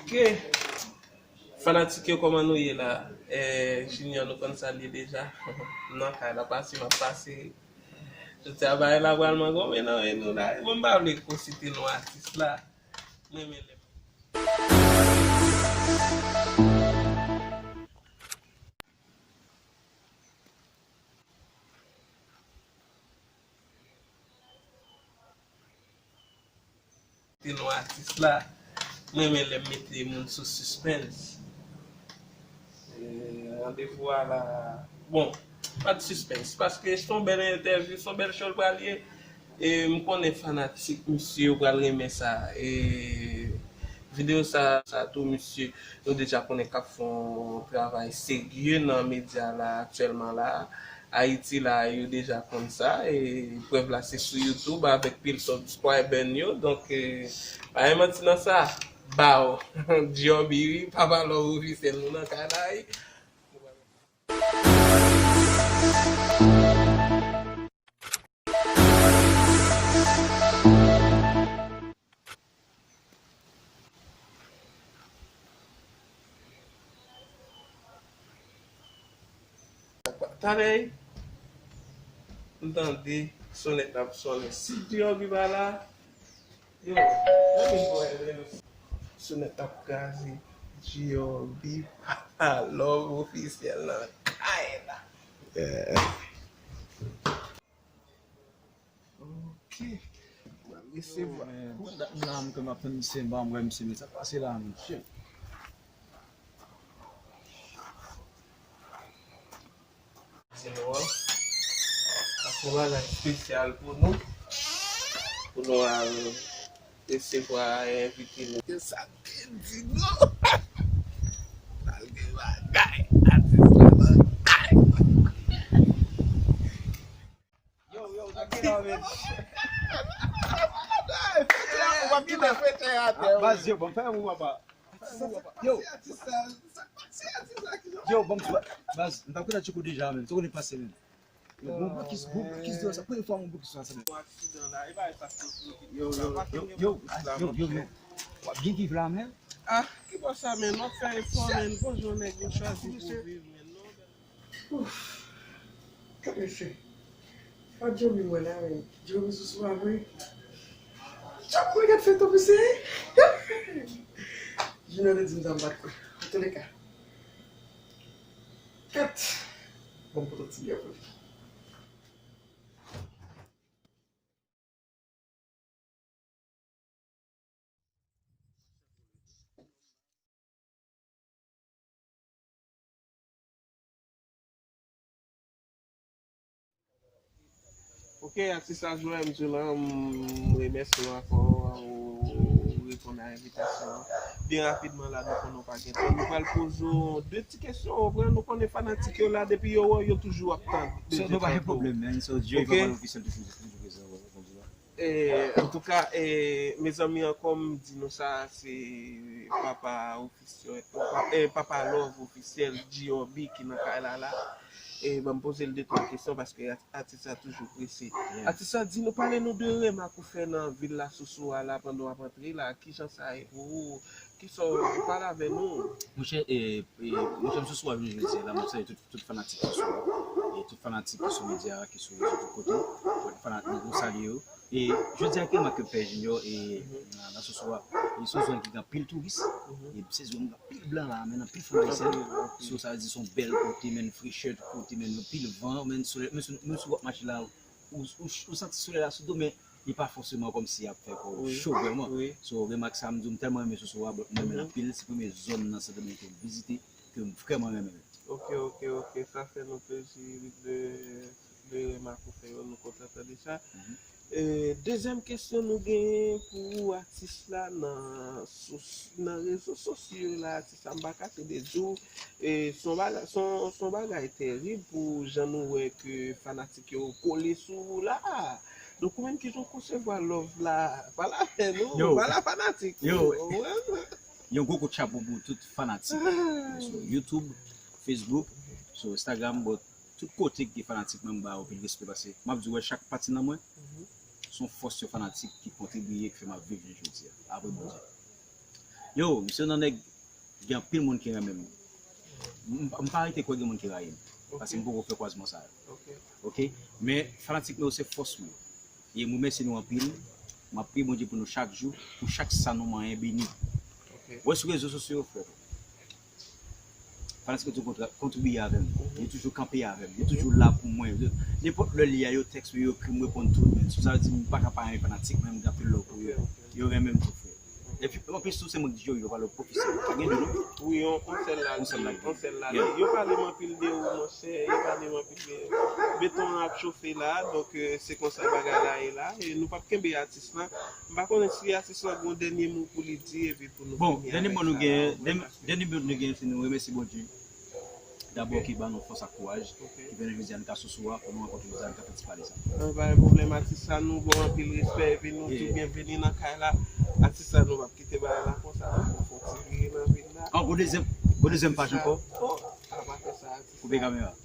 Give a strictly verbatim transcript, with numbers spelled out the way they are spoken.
Ok. Fanatik yo, kòman nou ye la? Eh, Junior, nou konn sa l ye deja. M nan kay la, pase, m ap pase. Jodi a, bagay la pral mangonmen nan men nou la. Bon, m pa vle ko site non atis la. M renmen lè Te non atis la, m renmen lè m mete moun sou sispens. E, randevou a la, bon, pa t sispens, paske se yon bèl entèvyou, se yon bèl show l pral ye. E m konnen fanatik misye yo pral renmen sa. E videyo sa, sa tou, misye, nou deja konnen k ap fè yon travay serye nan medya la aktyèlman la. Ayiti la, yo deja konn sa. E prèv la, se sou YouTube avèk pil subscriber n yo. Donk, e, pa gen manti nan sa. Baw, Djòbi, wi, Papa Love Officiel, nou nan kay la, wi. Talè, m tande sonèt ap sonnen. Si Djòbi pa la, yo, ann vin wè, sonèt ap kraze. Djòbi, Papa Love Officiel nan kay la. Yeah. Ok. Mwen resevwa. Yo, men, pandan m la, m kwè m ap tann misye, m pa wè misye, men sa k pase la, mesye. Se nou an. Sa se yon bagay espesyal pou nou. Pou nou al resevwa envite nou. Se sa m te di nou. Pral gen bagay, atis la bagay. Yo, yo, w ap gen la, men. W ap kite fete atè, wi. Baz, yo, ban m fè yon papa. Yo. Yo, ban m, baz, m t ap konn Tcheko deja, men. Tcheko konn pase, men. Yo, bon blokis, bon blokis de sa. Premye fwa m blokis sa, men. Yo, yo, yo, yo, yo, yo. W ap byen viv la, men. Ah, ki bò sa, men? W ap fè efò, men. Bonjou, nèg, nou chwazi pou viv, men. Ouf. Gad mesye. Pa Djòbi mwen la, men. Djòbi sou sou a vre. Djòbi mwen gad fè tou mesye. Junior te di m sa m pa t kwè. Antouleka. Gad. Bon, pou tout ti byen pou li. Ok, atis la, Joël, m di w la, m remèsye w ankò, ou reponn a envitasyon an. Byen rapidman la, nou konnen w pa gen tan. Nou pral poze w de ti kesyon, ou konprann, nou konnen fanatik yo la, depi yo wè w, yo toujou ap tann. Se nou pa gen pwoblèm, man. So, Djòbi pa mal ofisyèl toujou, toujou prezan, wè, kondi la. E, antouka, e, mezanmi, ankò m di nou sa, se papa ofisyèl, pa-, e, Papa Love ofisyèl, Djòbi ki nan kay la la. E, ban m poze l de twa kesyon paske at-, atis la toujou prese. Yeah. Atis la, di nou, pale nou de remak ou fè nan vil Lasousou a la pandan w ap antre la. Kijan sa ye pou ou? Kisa w pale avè nou? Monchè, e, e, monchè, m Sousou a jodi a la, m ap salye tout, tout fanatik Sousou a, e tout fanatik ki sou medya, ki sou rezo tout kote. Tout fanatik, nou salye yo. E jodi a, ki remak ke m fè, Junior, e nan, nan Sousou a, e se yon zòn ki gen anpil touris, e se zòn ki gen anpil blan la, men anpil fanm ayisyen. So, sa vle di se yon bèl kote, men frechè tout kote, men anpil van, men solèy, men si, men si w ap mache la, ou, ou, ou santi solèy la sou do, men li pa fòseman kòmsi ap fè kò w cho vrèman. So, remak sa, m di w, m tèlman renmen Sousou a, but mwen renmen l anpil. Se premye zòn nan Sendomeng ke m vizite, ke m vrèman renmen l. Ok, ok, ok. Sa fè nou plezi de, de remak ou fè yo, nou kontan tande sa. E, dezyèm kesyon nou genyen pou atis la nan sou, nan rezo sosyo la, atis la, m pa kache de di w, e, se yon bagay, se yon, se yon bagay terib pou jan nou wè ke fanatik yo kole sou ou la. Donk, ou menm, kijan w konsevwa love la? Pale avè nou, pale a fanatik yo. Yon gwo kout chapo pou tout fanatik. Sou YouTube, Facebook, sou Instagram, but tout kote ki gen fanatik mwen, m ba yo anpil respè paske m ap di w, wè, chak pati nan mwen, se yon fòs, se yon fanatik ki kontribiye, ki fè m ap viv jan jodi a. Apre Bondye. Yo, m se yon nèg, gen anpil moun ki renmen m. M, m pa rete kwè gen moun ki rayi m. Paske m poko fè kwazman sa yo. Ok? Men fanatik mwen yo se fòs mwen. E m remèsye nou anpil. M ap priye Bondye pou nou chak jou, pou chak sa nou manyen beni. Wè sou rezo sosyo yo, frè. Fanatik yo toujou kontribiye avè m. Yo toujou kanpe avè m. Yo toujou la pou mwen. Nenpòt lè li a, yo tèks mwen, yo ekri m, m reponn tout. Men sa vle di m pa ka pa renmen fanatik mwen, m gen anpil love pou yo. Yo renmen m tou, frè. Epi anplis tou se mwen ki di yo, yo pale pwofesyonèl. Pa gen de non. Wi, yon sèl la li, yon sèl la li. Yo pale m anpil de ou, monchè, yo pale m anpil de ou. Beton an ap chofe la, donk se konsa bagay la ye la. E nou p ap kenbe atis lan. M pa konnen si atis lan gen yon dènye mo pou li di epi pou nou fini avèk sa. Bon, dènye mo nou gen, dènye mo nou gen se nou remèsye Bondye. Dabò ki ban nou fòs ak kouraj, ki fè nou jodi a nou ka sou sou a, pou nou rankontre jodi a nou ka fè ti pale sa. Ann, pa gen pwoblèm, atis sa nou ba w anpil respè epi nou tou byenveni nan kay la. Atis sa nou p ap kite bagay la konsa non, fò fè yon ti vire nan vil la. An, gon dezyèm, gon dezyèm paj ankò. Oh, a pa fè sa atis sa. Koupe kamera.